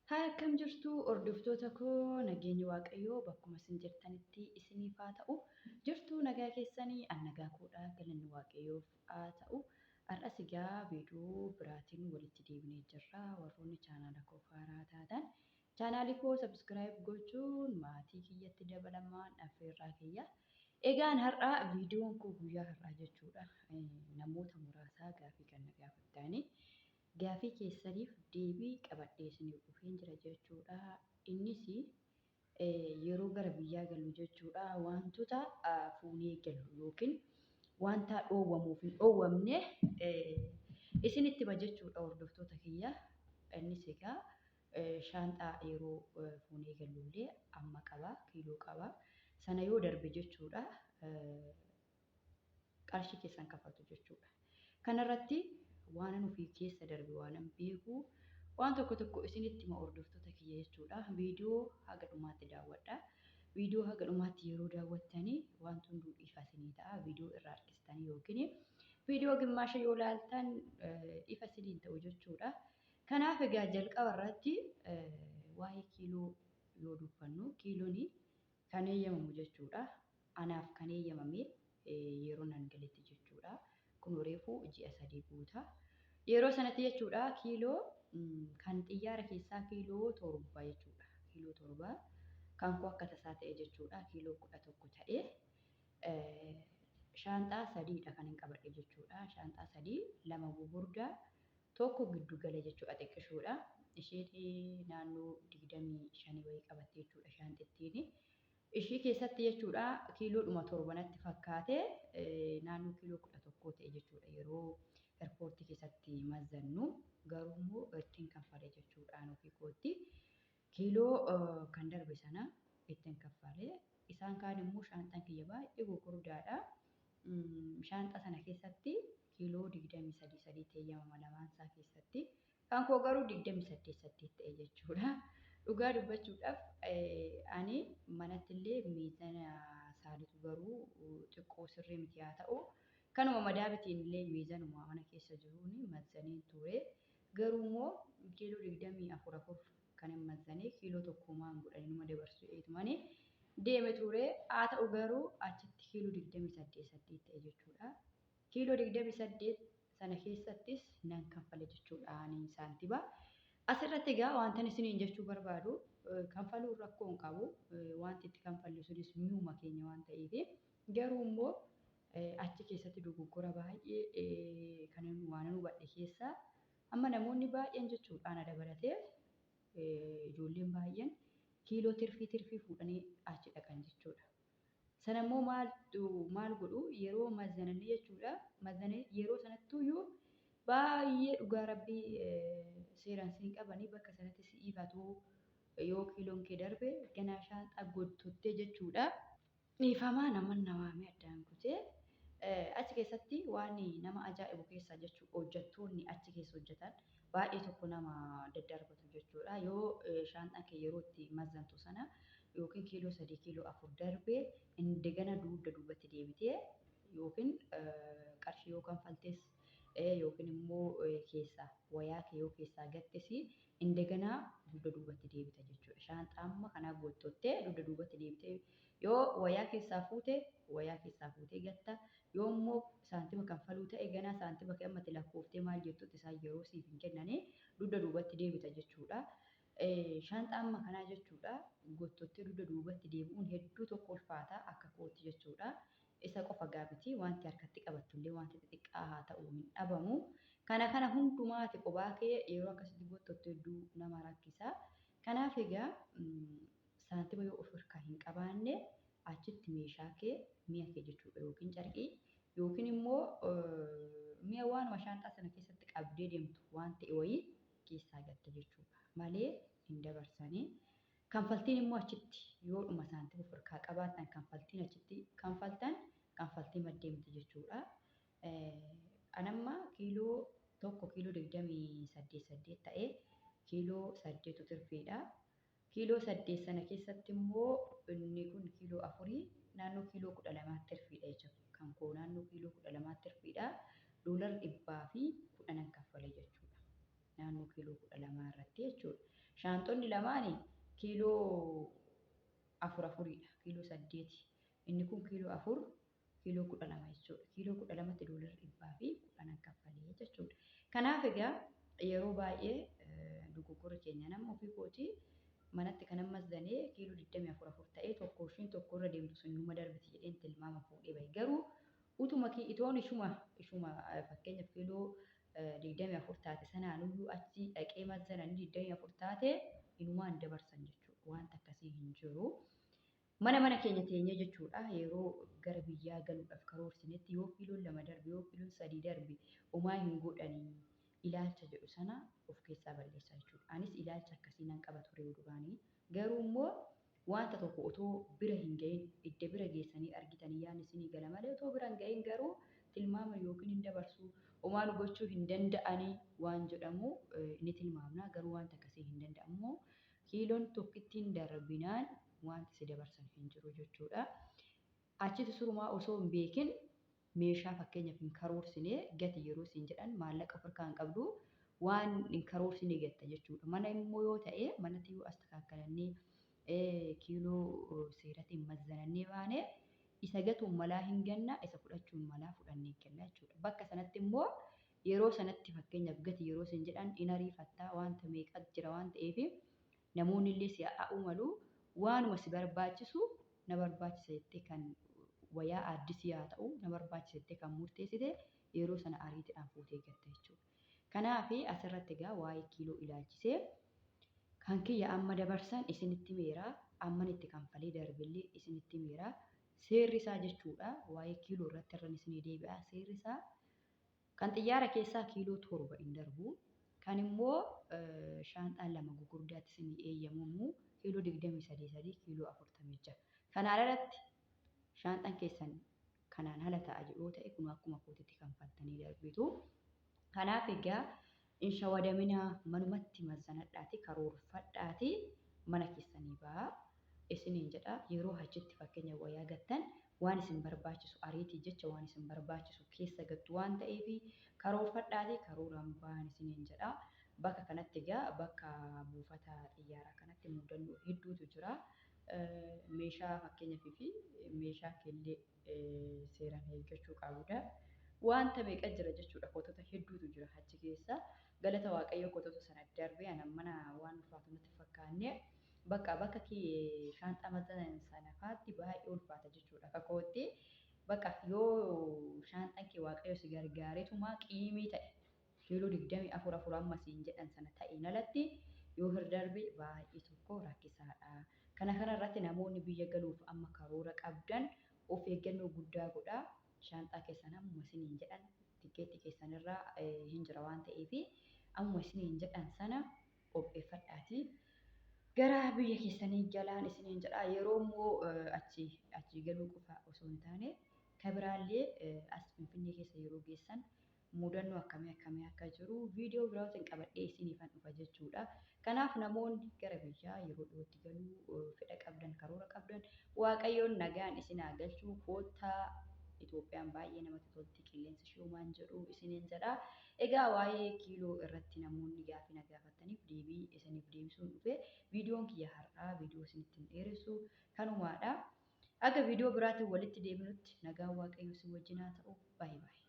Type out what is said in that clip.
Haa, akkam jirtu hordoftoota koo? Nageenyi Waaqayyoo bakkuma isin jirtanitti isiniif haa ta'u. Jirtu nagaa keessanii? An nagaa koodha, galanni Waaqayyoof haa ta'u. Har'as egaa viidiyoo biraatiin walitti deebinee jirra. Warroonni chaanaala koo haaraa taatan chaanaalii koo subscribe gochuun maatii kiyyatti dabalamaan affeerraa kiyya. Egaan har'a viidiyoon koo guyyaa har'aa jechuudha. Namoota muraasaa gaafii kan na gaafattanii gaafii keessaniif deebii qabadhee isiniif dhufeen jira jechuudha. Innis yeroo gara biyyaa gallu jechuudha. Wantoota fuunee gallu yookiin wanta dhoowwamuuf hin dhoowwamne isinitti hima jechuudha, hordoftoota kiyya. Innis egaa shaanxaa yeroo fuunee gallullee amma qaba, kiiloo qaba. Sana yoo darbe jechuudha, qarshii keessan kaffaltu jechuudha. Kanarratti waan ofii keessa darbe, waan beeku waan tokko tokko isinitti hima, hordoftoota kiyya jechuudha. Viidiyoo haga dhumaatti daawwadha. Viidiyoo haga dhumaatti yeroo daawwattanii wanti hunduu ifa isinii ta'a. Viidiyoo irraa harkistanii yookiin viidiyoo gimmaasha yoo laaltan ifa isiniin ta'u jechuudha. Kanaaf egaa jalqaba irratti waa'ee kiiloo yoo dubbannu, kiiloon kan eeyyamamu jechuudha. Anaaf kan eeyyamame yeroo nan galetti jechuudha. Kun reefu ji'a 3 guuta. Yeroo sanatti jechuudha, kiiloo kan xiyyaara keessaa kiiloo 7 jechuudha. Kiiloo 7 kan koo akka tasaa ta'e jechuudha. Kiiloo 11 ta'e, shaanxaa sadiidha kan hin qabadhe jechuudha. Shaanxaa sadii, lama gugurdaa, tokko giddu gala jechuudha, xiqqishuudha. Isheen naannoo 25 wayii qabatte jechuudha shaanxittiin. Ishii keessatti jechuudha kiiloodhuma 7 natti fakkaate, naannoo kiiloo 11 ta'e jechuudha yeroo airportii keessatti mazzannu. Garuu immoo ittiin kanfale jechuudhaan ofii kootti. Kiiloo kan darbe sana ittiin kaffalee, isaan kaan immoo shaanxaan kiyya baay'ee gurguddaadha. Shaanxaa sana keessatti kiiloo 23 sadii eeyyamama lamaan isaa keessatti. Kan koo garuu 28 8 ta'e jechuudha. Dhugaa dubbachuudhaaf ani manatti illee miizana saalitu garuu xiqqoo sirrii miti haa ta'u. Kanuma madaabitiin illee miizanuma mana keessa jiruun mazzaniin ture. Garuu immoo kiiloo 24 4 kan hin mazzanee kiiloo tokkumaan godhanii numa dabarsu eetumanii deeme ture. Haa ta'u garuu achitti kiiloo 28 8 ta'e jechuudha. Kiiloo 28 sana keessattis nan kanfale jechuudha ani saantiba. Asirratti egaa wanta isiniin jechuu barbaadu, kanfaluun rakkoo hin qabu. Wanti itti kanfallu sunis mi'uma keenya waan ta'eef. Garuu immoo achi keessatti dogoggora baay'ee kan waan hubadhe keessaa, amma namoonni baay'een jechuudha, ana dabalatee ijoolleen baay'een kiiloo tirfii tirfii fuudhanii achi dhaqan jechuudha. Sana immoo maal godhu? Yeroo mazzananii jechuudha. Mazzananii yeroo sanattuyyuu baay'ee dhugaa rabbii seeraan siin qabanii bakka sanatti si ifatu. Yoo kiiloon kee darbe ganaa shaanxaa gottottee jechuudha. Dhiifamaa, nama nawaamee addaan kutee. Achi keessatti waan nama ajaa'ibu keessaa jechuudha, hojjettoonni achi keessa hojjetan baay'ee tokko nama daddarbatu jechuudha. Yoo shaanxaan kee yeroo itti mazzantu sana yookiin kiiloo 3, kiiloo 4 darbee, indegana dugda duubatti deebitee yookiin qarshii yoo kanfaltes yookiin immoo keessaa wayaa kee yoo keessaa gattes, indeganaa dugda duubatti deebita jechuudha. Shaanxaa amma kanaa gottottee dugda duubatti deebitee, yoo wayaa keessaa fuute wayaa keessaa fuutee gatta, yoo immoo saantima kanfaluu ta'e ganaa saantima kee ammatti lakkooftee maal jettutti isaan yeroo siif hin kennanii dugda duubatti deebita jechuudha. Shaanxaa amma kanaa jechuudha gottottee dugda duubatti deebi'uun hedduu tokko ulfaata akka kootti jechuudha. Isa qofa gaafiti, wanti harkatti qabattullee wanti xixiqqaa haa ta'u hin dhabamu. Kana kana hundumaati qobaa kee yeroo akkasitti gottottu hedduu nama rakkisa. Kanaaf egaa saantima yoo of harkaa hin qabaanne, achitti meeshaa kee, mi'a kee jechuudha, yookiin carqii yookiin immoo mi'a waanuma shaanxaa sana keessatti qabdee deemtu waan ta'e wayii keessaa gatta jechuudha malee hin dabarsanii. Kanfaltiin immoo achitti yoodhuma saantima of harkaa qabaattan kanfaltiin achitti kanfaltan kanfaltii maddee miti jechuudha. Anamma kiiloo tokko kiiloo 28 8 ta'ee, kiiloo 8tu tirfiidha. Kiiloo 8 sana keessatti immoo inni kun kiiloo 4, naannoo kiiloo 12tti tirfiidha jechuudha. Kan koo naannoo kiiloo 12tti tirfiidha. Doolara 110n kaffale jechuudha. Naannoo kiiloo 12 irratti jechuudha. Shaanxonni lamaani kiiloo afur afuriidha. Kiiloo 8. Inni kun kiiloo 4 kiiloo 12 jechuudha. Kiiloo 12tti $110 kaffalee jechuudha. Kanaaf egaa yeroo baay'ee dogoggora keenya nama ofii kootii manatti kan ammas danee kiiloo 24 afur ta'ee tokko ishiin tokko irra deemtu sun numa darbiti jedheen tilmaama fuudhee bahe. Garuu utuma itoon ishuma fakkeenyaaf kiiloo 24 taate sanaanuyyuu achi dhaqee mazzananii 24 taate inumaan dabarsan jechuudha. Wanta akkasii hin jiru. Mana keenya teenyee jechuudha. Yeroo gara biyyaa galuudhaaf karoorsinetti yoo kiiloon 2 darbe yoo kiiloon 3 darbe homaa hin godhanii ilaalcha jedhu sana of keessaa balleessaa jechuudha. Anis ilaalcha akkasii nan qaba ture duraanii. Garuu immoo wanta tokko otoo bira hin gahin idda bira geessanii argitanii yaadni isinii gala malee otoo bira hin gahin garuu tilmaama yookiin hin dabarsu homaa nu gochuu hin danda'anii waan jedhamu ni tilmaamna. Garuu wanta akkasii hin danda'amu. Kiiloon tokkittiin darbinaan wanti si dabarsan hin jiru jechuudha. Achitti surumaa osoo hin beekin meeshaa fakkeenyaaf hin karoorsine gati yeroo isin jedhan maallaqa of harkaa hin qabdu waan hin karoorsine gatta jechuudha. Mana immoo yoo ta'e manatti yoo as takaakalannee kiiloo seeratiin mazzanannee baane isa gatuun malaa hin ganna isa fudhachuun malaa fudhannee kenna jechuudha. Bakka sanatti immoo yeroo sanatti fakkeenyaaf gati yeroo isin jedhan in ariifattaa wanta meeqa jira waan ta'eef namoonni illee si haa'uu malu waanuma si barbaachisu na barbaachisa jettee kan wayaa aaddisii haa ta'u na barbaachisa jettee kan murteessite yeroo sana ariitiidhaan fuutee gatta jechuudha. Kanaaf asirratti egaa waa'ee kiiloo ilaalchisee kan kiyya amma dabarsan isinitti meera amman itti kanfalee darbillee isinitti meera seerri isaa jechuudha. Waa'ee kiiloo irratti irran isinii deebi'a. Seerri isaa kan xiyyaara keessaa kiiloo 7 hin darbu. Kan immoo shaanxaan 2 gugurdaatti isinii eeyyamamu kiiloo 23 kiiloo 46. Kanaan alatti shaanxaan keessan kanaan ala ta'a jedhu ta'e kun akkuma kootitti kanfaltanii darbitu. Kanaaf egaa hin shawadaminaa manumatti mazzanadhaati karoorfadhaati mana keessanii ba'a isiniin jedha. Yeroo achitti fakkeenya wayaa gattan waan isin barbaachisu ariitii jecha waan isin barbaachisu keessa gattu waan ta'eef karoorfadhaati karooraan ba'an isiniin jedha. Bakka kanatti egaa bakka buufata xiyyaaraa kanatti mudannoo hedduutu jira. Meeshaa fakkeenyaaf fi meeshaa keellee seeraan eeggachuu qabda. Wanta meeqa jira jechuudha. Kotota hedduutu jira achi keessa. Galata Waaqayyoo kotota sana darbee ana mana waan ulfaatu natti fakkaanne bakka shaanxaa maxxanan sana faatti baay'ee ulfaata jechuudha. Akka kootti bakka yoo shaanxaan kee Waaqayyo si gargaaretuma qiimii ta'e kiiloo 24 afur amma siin jedhan sana ta'een alatti yoo darbe baay'ee tokko rakkisaadha. Kana irratti namoonni biyya galuuf amma karoora qabdan of eeggannoo guddaa godhaa. Shaanxaa keessan ammuma isiniin jedhan tikkeetti keessanirraa hin jira waan ta'eef ammuma isiniin jedhan sana qopheeffadhaati. Gara biyya keessanii galaan isiniin jedha. Yeroo immoo achi galuu qofa osoo hin taane kabiraallee as Finfinnee keessa yeroo geessan mudannoo akkamii akka jiru viidiyoo biraatiin qabadhee isiniifan dhufa jechuudha. Kanaaf namoonni gara biyyaa yeroo dhiyootti galuu fedha qabdan karoora qabdan Waaqayyoon nagaan isin haa galchu. Koottaa Itoophiyaan baay'ee namatti tolti qilleensi ishee homaan jedhu isiniin jedha. Egaa waa'ee kiiloo irratti namoonni gaaffii na gaafataniif deebii isiniif deebisuun dhufe. Viidiyoon kiyya har'aa viidiyoo isinitti hin dheeressu kanumaadha. Akka viidiyoo biraatiin walitti deebinutti nagaan Waaqayyoo isin wajjin haa ta'u. Baay'ee baay'ee.